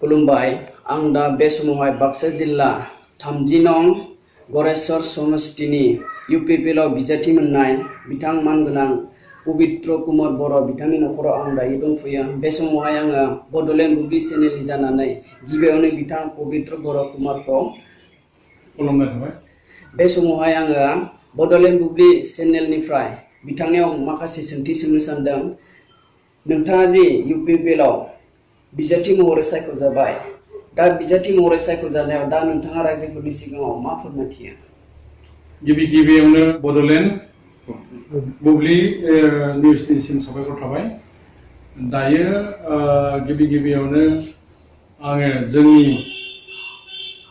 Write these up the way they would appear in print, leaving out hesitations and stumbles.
खुलुमबाय आं दा बे समावहाय बाक्सा जिल्ला 30 नं गरेस्वर समस्तिनि UPPL आव बिजाथि मोननाय बिथां मानगोनां पबित्र कुमार बर' बिथांनि नखराव आं दायो दंफैयो। बे समावहाय आङो बडलेण्ड बुब्लि चेनेलनि जानानै गिबियावनो बिथां पबित्र बर' कुमारखौ खुलुमनाय थाबाय। बे समावहाय आङो बडलेण्ड बुब्लि चेनेलनिफ्राय बिथांनियाव माखासे सोंथि सोंनो सानदों। नोंथाङा जि UPPL आव बिजाथि महरै सायख'जाबाय, दा बिजाथि महरै सायख'जानायाव दा नोंथाङा रायजोफोरनि सिगाङाव मा फोरमायथियो? गिबियावनो बडलेण्ड बुब्लि निउसनिसिम साबायखर थाबाय। दायो गिबियावनो आङो जोंनि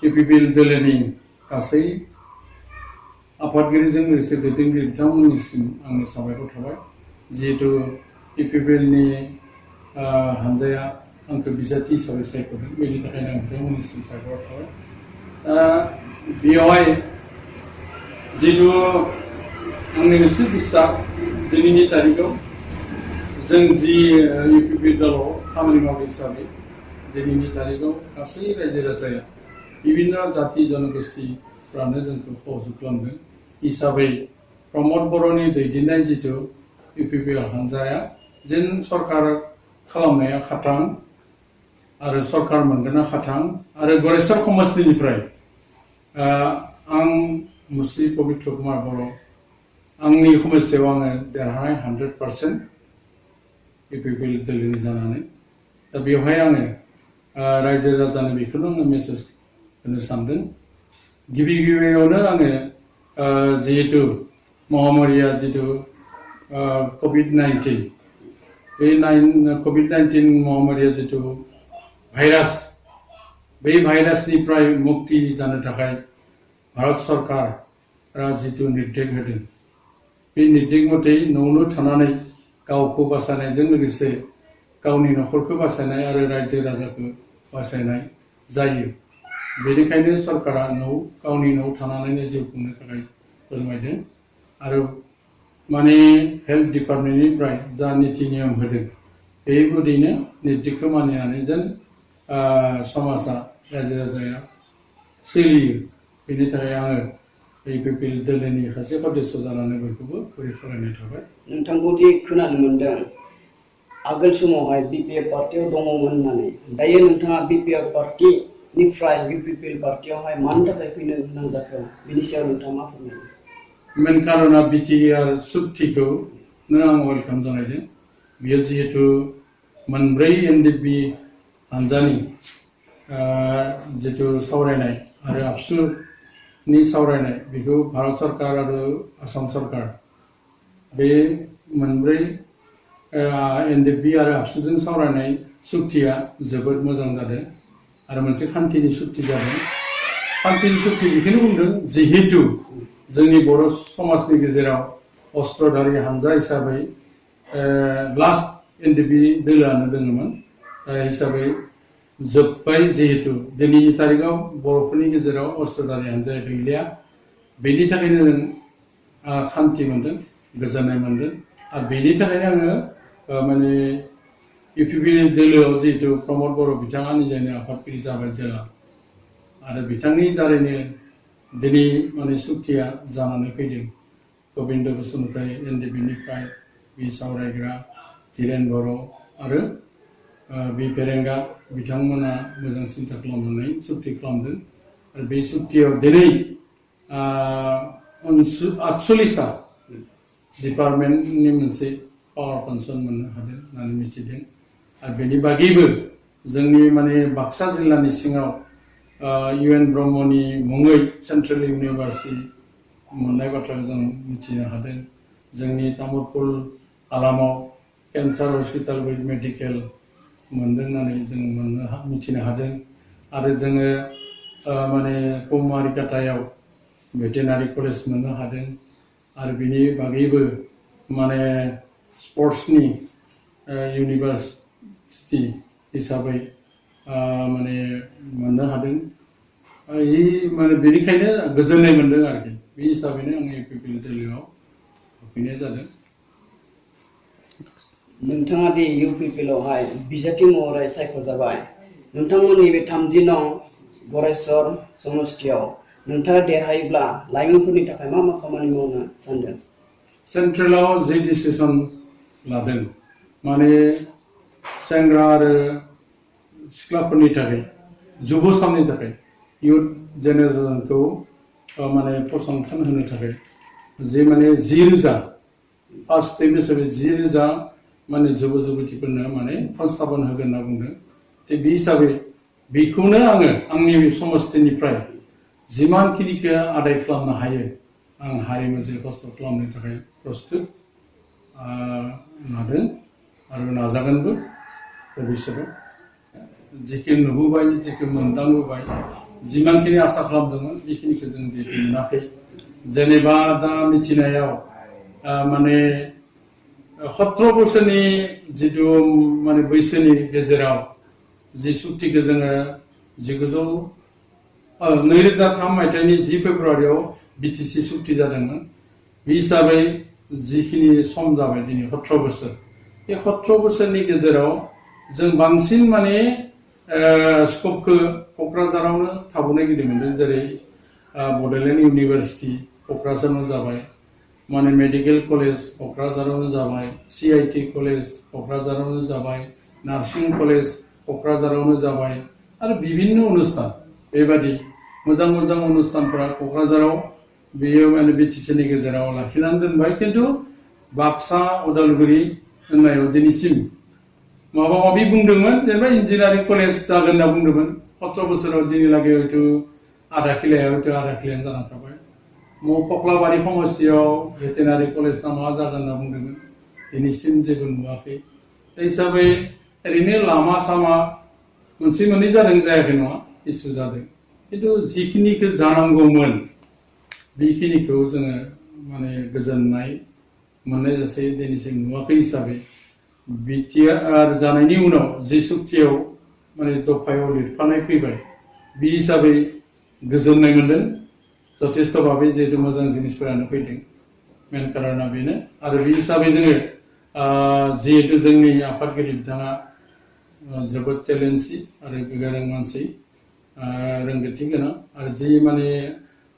UPPL दोलोनि गासै आफादगिरिजों लोगोसे दैदेनगिरि बिथांमोननिसिम आंनो साबायखर थाबाय। जिहेतु UPPL नि हानजाया आंखौ बिजाथि हिसाबै सायख'दों, बेनि थाखायनो आं बिथांमोननिसिम साबायखर थाबाय। बेयावहाय जिहेतु आंनि मोनसे बिसास दिनैनि तारिखाव जों जि UPPL दलाव खामानि मावनाय हिसाबै दिनैनि तारिखाव गासै रायजो राजाया बिभिन्न जाति जनगोष्ठीफ्रानो जोंखौ सहयोग खालामदों हिसाबै प्रमद बर'नि दैदेननाय जिथु UPPL हानजाया जेन सरकार खालामनाया खाथां आरो सरकार मोनगोना खाथां आरो गरेस्वर समस्तिनिफ्राय आं मुस्रि पबित्र कुमार बर' आंनि समस्यायाव आङो देरहानाय 100% UPPL दोलोनि जानानै दा बेवहाय आङो रायजो राजानो बेखौनो आङो मेसेज होनो सानदों। गिबियावनो आङो जिहेतु महामारिया जितु COVID-19 बे COVID-19 महामारिया जितु भाइरास, बे भाइरासनिफ्राय मुक्ति जानो थाखाय भारत सरकारा जितु निर्देश होदों, बे निर्देश मथे न'आवनो थानानै गावखौ बासायनायजों लोगोसे गावनि नखरखौ बासायनाय आरो रायजो राजाखौ बासायनाय जायो। बेनिखायनो सरकारा गावनि न'आव थानानैनो जिउ खुंनो थाखाय फोरमायदों आरो माने हेल्थ डिपार्टमेन्टनिफ्राय जा नीति नियम होदों बे बायदिनो निर्देशखौ मानिनानै जेन समाजा रायजो राजाया सोलियो। बेनि थाखाय आङो UPPL दोलोनि सासे सदस्य जानानै बयखौबो गुरै खावलायनाय थाबाय। नोंथांखौ दि खोनानो मोनदों आगोल समावहाय BPF पार्टियाव दङमोन होननानै, दायो नोंथाङा BPF पार्टिनिफ्राय UPPL पार्टियावहाय मानि थाखाय फैनो गोनां जाखो, बिनि सायाव नोंथाङा मा फोरमायो? मेन कारना BTR सुक्तिखौनो आं वेलकाम जानायदों। बियो जिहेतु मोनब्रै NDP हानजानि जितु सावरायनाय आरो आबसुनि सावरायनाय बेखौ भारत सरकार आरो आसाम सरकार बे मोनब्रै NDP आरो आबसुजों सावरायनाय सुक्तिया जोबोद मोजां जादों आरो मोनसे खान्थिनि सुक्ति जादों। खान्थिनि सुक्ति बेखौनो बुंदों जिहेतु जोंनि बर' समाजनि गेजेराव अस्त्रधारि हानजा हिसाबै लास्ट NDP दोलोआनो दङमोन हिसाबै जोब्बाय। जिहेतु दिनैनि तारिखाव बर'फोरनि गेजेराव अस्त्रधारि हानजाया गैलिया, बेनि थाखायनो जों खान्थि मोनदों, गोजोननाय मोनदों आरो बेनि थाखायनो आङो माने UPPL दोलोआव जिहेतु प्रमद बर' बिथाङा निजानो आफादगिरि जाबाय जेला आरो बिथांनि दारैनो दिनै माने सुक्तिया जानानै फैदों। गबिन्द बसुमतारी NDPनिफ्राय बि सावरायग्रा धीरेन बर' आरो बि फेरेंगा बिथांमोना मोजां सिन्था खालामनानै सुक्ति खालामदों आरो बे सुक्तियाव दिनै 48टा डिपार्टमेन्टनि मोनसे पावार पेन्सन मोननो हादों होननानै मिथिदों आरो बेनि बागैबो जोंनि माने बाक्सा जिल्लानि सिङाव UN ब्रह्मनि मुङै सेन्ट्रेल इउनिभार्सिटि मोननाय बाथ्राखौ जों मिथिनो हादों। जोंनि तामुलपुर हालामाव केन्सार हस्पिटाल विथ मेडिकेल मोनदों होननानै जों मिथिनो हादों आरो जोङो माने कौमारिकाटायाव भेटेनारि कलेज मोननो हादों आरो बिनि बागैबो माने स्पर्ट्सनि इउनिभार्सिटि हिसाबै माने मोननो हादों। माने बेनिखायनो गोजोननाय मोनदों आरोखि। बे हिसाबैनो आङो UPPL दोलोआव हाबफैनाय जादों। नोंथाङा दि UPPL आवहाय बिजाथि महरै सायख'जाबाय, नोंथांमोननि बे 30 नं गरेस्वर समष्टियाव नोंथाङा देरहायोब्ला लाइमोनफोरनि थाखाय मा खामानि मावनो सानदों? सेन्ट्रेलाव जि डिसिसन लादों माने सेंग्रा आरो सिख्लाफोरनि थाखाय जुबसाननि थाखाय इयुथ जेनेरेसनखौ माने फसंथान होनो थाखाय जे माने 10,000 फार्स्ट स्टेप हिसाबै 10,000 माने जुबतिफोरनो माने संस्थापन होगोन होनना बुंदों। बे हिसाबै बेखौनो आङो आंनि समष्टिनिफ्राय जिमानखिनिखौ आदाय खालामनो हायो आं हारि मोनसे खस्थ' खालामनो थाखाय प्रस्तुत लादों आरो नाजागोनबो भबिष्यतआव। जेखि नुबोबाय जेखि मोनदांबोबाय जिमानखिनि आसा खालामदोंमोन बेखिनिखौ जों जेखि मोनाखै जेनेबा दा मिथिनायाव माने 17 बोसोरनि जिथु माने बैसोनि गेजेराव जि सुक्तिखौ जोङो 2003 मायथाइनि 10 फेब्रुवारियाव बिटिसि सुक्ति जादोंमोन। बे हिसाबै जिखिनि सम जाबाय दिनै 17 बोसोर बे 17 बोसोरनि गेजेराव जों बांसिन माने स्कपखौ क'क्राझारावनो थाबोनाय गिदिर मोनदों। जेरै बड'लेण्ड इउनिभार्सिटि क'क्राझारावनो जाबाय, माने मेडिकेल कलेज क'क्राझारावनो जाबाय, CIT कलेज क'क्राझारावनो जाबाय, नार्सिं कलेज क'क्राझारावनो जाबाय आरो बिभिन्न अनुष्ठान बेबादि मोजां मोजां अनुष्ठानफोरा क'क्राझाराव बेयो माने बिटिसिनि गेजेराव लाखिनानै दोनबाय। खिन्थु बाक्सा उदालगुरि होननायाव दिनैसिम माबा माबि बुंदोंमोन जेनेबा इन्जिनियारिं कलेज जागोन होनना बुंदोंमोन। 17 बोसोराव दिनैलागै हयथ' आधा खिलायानो जानानै थाबाय। फख्लाबारि समष्टियाव भेटेनारि कलेज ना मा जागोन होनना बुंदोंमोन, दिनैसिम जेबो नुवाखै। हिसाबै ओरैनो लामा सामा मोनसे मोननै जादों, जायाखै नङा, इसु जादों। खिन्थु जिखिनिखौ जानांगौमोन बेखिनिखौ जोङो माने गोजोननाय मोननाय जासे दिनैसिम नुवाखै हिसाबै बिटिआर जानायनि उनाव जि सुक्तियाव माने दफायाव लिरफानाय फैबाय बे हिसाबै गोजोननाय मोनदों। जथेस्थ' भाबै जिहेतु मोजां जिनिसफोरानो फैदों, मेन कारना बेनो। आरो बे हिसाबै जोङो जिहेतु जोंनि आफादगिरि बिथाङा जोबोद टेलेन्टसि आरो गोरों मानसि, रोंगौथि गोनां आरो जि माने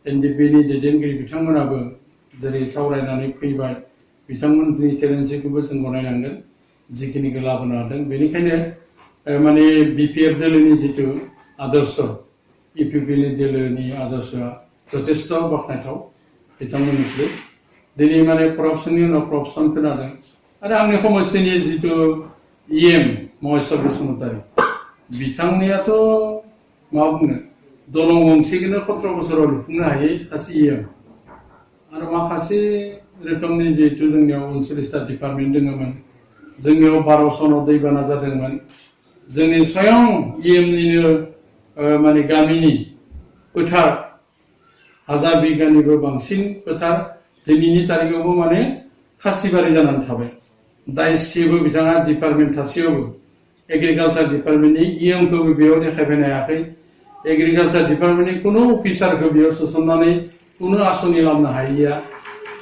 NDPनि दैदेनगिरि बिथांमोनाबो जेरै सावरायनानै फैबाय बिथांमोननि टेलेन्टसिखौबो जों गनायनांगोन जिखिनिखौ लाबोनो हादों। बेनिखायनो माने BPF दोलोनि जिथु आदर्श, EPPनि दोलोनि आदर्शआ जथेस्थ' बाख्नायथाव बिथांमोननिख्रुइ। दिनै माने करपसननि उनाव करपसन खोनादों। आरो आंनि समष्टिनि जिथु EM महेश्वर बसुमतारी बिथांनियाथ' मा बुंनो, दलं गंसेखौनो 17 बोसोराव लुफुंनो हायै सासे EM। आरो माखासे रोखोमनि जिहेतु जोंनियाव 39टा डिपार्टमेन्ट दङमोन, जोंनियाव 12 सनाव दैबाना जादोंमोन, जोंनि स्वयं EMनिनो माने गामिनि फोथार 1000 बिगानिबो बांसिन फोथार दिनैनि तारिखावबो माने खासिबारि जानानै थाबाय। दायसेबो बिथाङा डिपार्टमेन्ट थासेयावबो एग्रिकालचार डिपार्टमेन्टनि EMखौबो बेयाव देखायफैनो हायाखै। एग्रिकालचार डिपार्टमेन्टनि कुनु अफिसारखौ बेयाव सोसननानै कुनु आसनि लाबोनो हायैया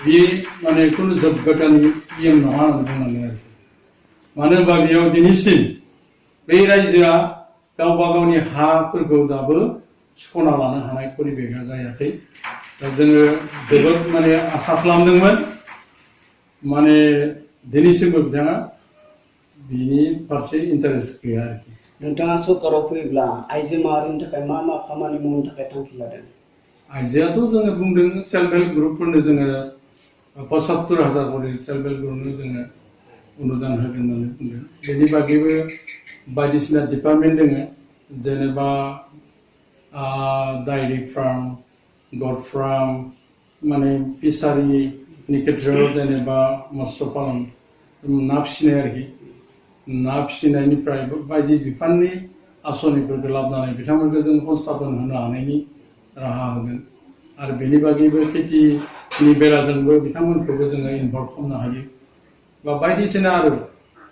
बे माने कुनु जग्यतानि EM नङा होननानै बुंनांगोन आरोखि। मानो होनबा बेयाव दिनैसिम बे रायजोआ गावबा गावनि हाफोरखौ दाबो सुख'ना लानो हानाय परिबेखा जायाखै। दा जोङो जोबोद माने आसा खालामदोंमोन, माने दिनैसिमबो बिथाङा बिनि फारसे इन्टारेस्ट गैया आरोखि। नोंथाङा सरकाराव फैब्ला आइजो माहारिनि थाखाय मा खामानि मावनो थाखाय थांखि लादों? आइजोआथ' जोङो बुंदों सेल्फ हेल्प ग्रुपफोरनो जोङो 75,000 करि सेल्फ हेल्प ग्रुपनो जोङो अनुदान होगोन होननानै बुंदों। बेनि बागैबो बायदिसिना डिपार्टमेन्ट दङ, जेनेबा डायरी फार्म, गड फार्म, माने फिसारिनि खेथ्रआव जेनेबा मत्स्य पालन, ना फिसिनाय आरोखि, ना फिसिनायनिफ्राय बायदि बिफाननि आसनिफोरखौ लाबोनानै बिथांमोनखौ जों संस्थापन होनो हानायनि राहा होगोन। आरो बेनि बागैबो खेथिनि बेलाजोंबो बिथांमोनखौबो जोङो इनभल्भ खालामनो हायो। बा बायदिसिना आरो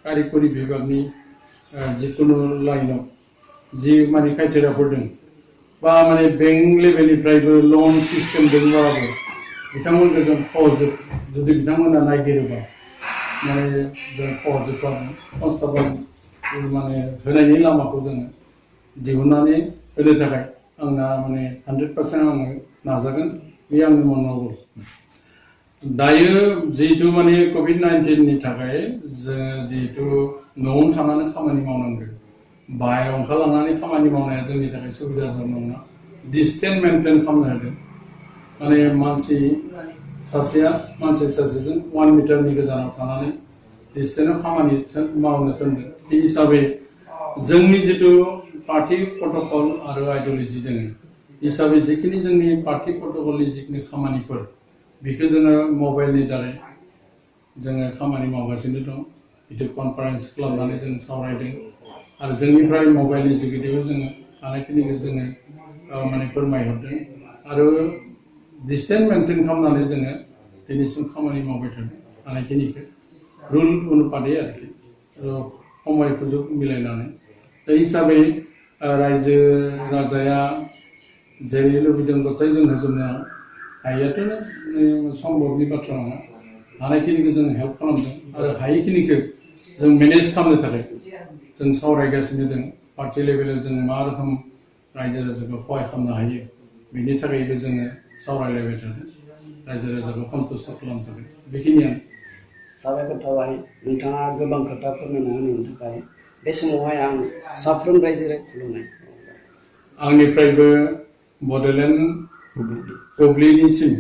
कारिकरि बिभागनि जिखुनु लाइनाव जि माने क्राइटेरियाफोर दं, बा माने बेंक लेभेलनिफ्रायबो लन सिस्टेम दंबाबो बिथांमोनखौ जों सहजुग जुदि बिथांमोना नायगिरोबा माने जों सहजुग खालामो, संस्थापन माने होनायनि लामाखौ जोङो दिहुननानै होनो थाखाय आंना माने 100% आङो नाजागोन बे आंनि मन'बल दायो जिहेतु माने COVID-19नि थाखाय जोङो जिहेतु न'आवनो थानानै खामानि मावनांगौ बाहेरायाव ओंखारलांनानै खामानि मावनाया जोंनि थाखाय सुबिदा जानाय नङा डिस्टेन्स मेनटेन खालामनो होदों माने मानसि सासेजों 1 मिटारनि गोजानाव थानानै डिस्टेन्सआव खामानि मावनो थिनदों बे हिसाबै जोंनि जितु पार्टी प्रट'कल आरो आइडिय'लजि दङ हिसाबै जिखिनि जोंनि पार्टी प्रट'कलनि जिखिनि खामानिफोर बेखौ जोङो मबाइलनि दारै जोङो खामानि मावगासिनो दं भिडिअ कनफारेन्स खालामनानै जों सावरायदों आरो जोंनिफ्राय मबाइलनि जुगिदिबो जोङो हानायखिनिखौ जोङो माने फोरमायहरदों आरो डिस्टेन्स मेनटेन खालामनानै जोङो दिनैसिम खामानि मावबाय थादों हानायखिनिखौ रुल अनुपाते आरोखि समय सुजुग मिलायनानै दा हिसाबै रायजो राजाया जेरै लुबैदों गथाय जों होजोबनो हायैयाथ' सम्भबनि बाथ्रा नङा हानायखिनिखौ जों हेल्प खालामदों आरो हायैखिनिखौ जों मेनेज खालामनो थाखाय जों सावरायगासिनो दं पार्टी लेभेलाव जों मा रोखोम रायजो राजाखौ सहाय खालामनो हायो बेनि थाखायबो जोङो सावरायलायबाय थादों रायजो राजाखौ सन्तुष्ट खालामनो थाखाय बेखिनियानो साबायखर थाबाय नोंथाङा गोबां खोथा फोरमायना होनायनि थाखाय बे समावहाय आं साफ्रोम रायजो राजाखौ आंनिफ्रायबो बड'लेण्ड बुब्लिनिसिम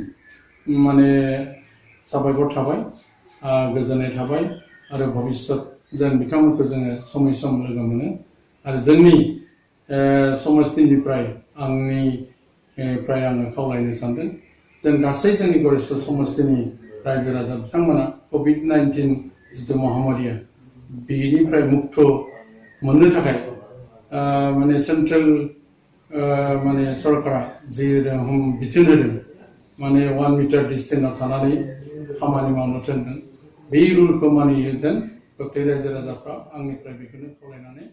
माने साबायखर थाबाय गोजोननाय थाबाय आरो भबिष्यत जों बिथांमोनखौ जोङो समै सम लोगो मोनो आरो जोंनि समष्टिनिफ्राय आंनिफ्राय आङो खावलायनो सानदों जों गासै जोंनि गरेस्वर समष्टिनि रायजो राजा बिथांमोना COVID-19 जितु महामारिया बेनिफ्राय मुक्त मोननो थाखाय माने सेन्ट्रेल माने सरकारा जि रखम बिथोन होदों माने 1 मिटार डिस्टेन्सआव थानानै खामानि मावनो थिनदों बे रुलखौ मानियो जों गथाय रायजो राजाफ्रा आंनिफ्राय बेखौनो खावलायनानै